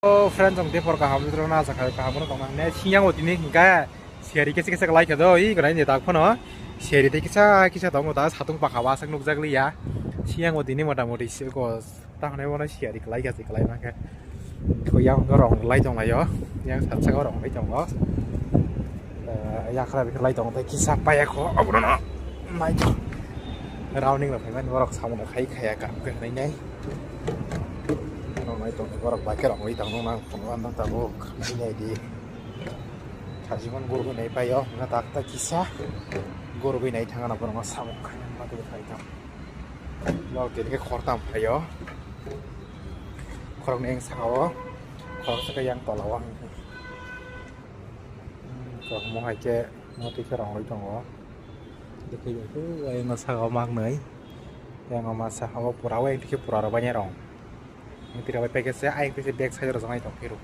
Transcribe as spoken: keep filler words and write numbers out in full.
O friend, chwng tei phor kaham jora na, acha khai kaham no tongna ne siyang o tini hingka seri kisa kisa lai kha do, i gwnai ni tak phano seri tei kisa kisa tongo ta, satung pakha ba sak nukjak liya. Siyang o tini mota moti siko ta hwnwi bono seri klai kha, se klai ma khe. Ko yang rong lai tong lai o, yang sat saka rong lai tongo. Eh, yakra bikra lai tongo tei kisa paya kho abono no nai to. Rounding rok phai mani borok samung khai khaya kam khe nai nai. Rong lai tong borok bai khe rong lai tong nang tong nang tabuk nai nai di. Sajimon gurgui nai paio, na tak tak kisa gurgui nai thang na borok samung khai ma twi khai tong. Lok tini khe khortam phaio. Khoroknwi yang saka o, khorok saka yang tola o. Khoroknwi hai khe motwi khe rong rwi tongo. Dikhe yang saka o maknwi. Yang o masa o pura o yang dikhe pura rw bainai rong. Yang tira bai package se ayang twi se back side rw jang ai tong phiro.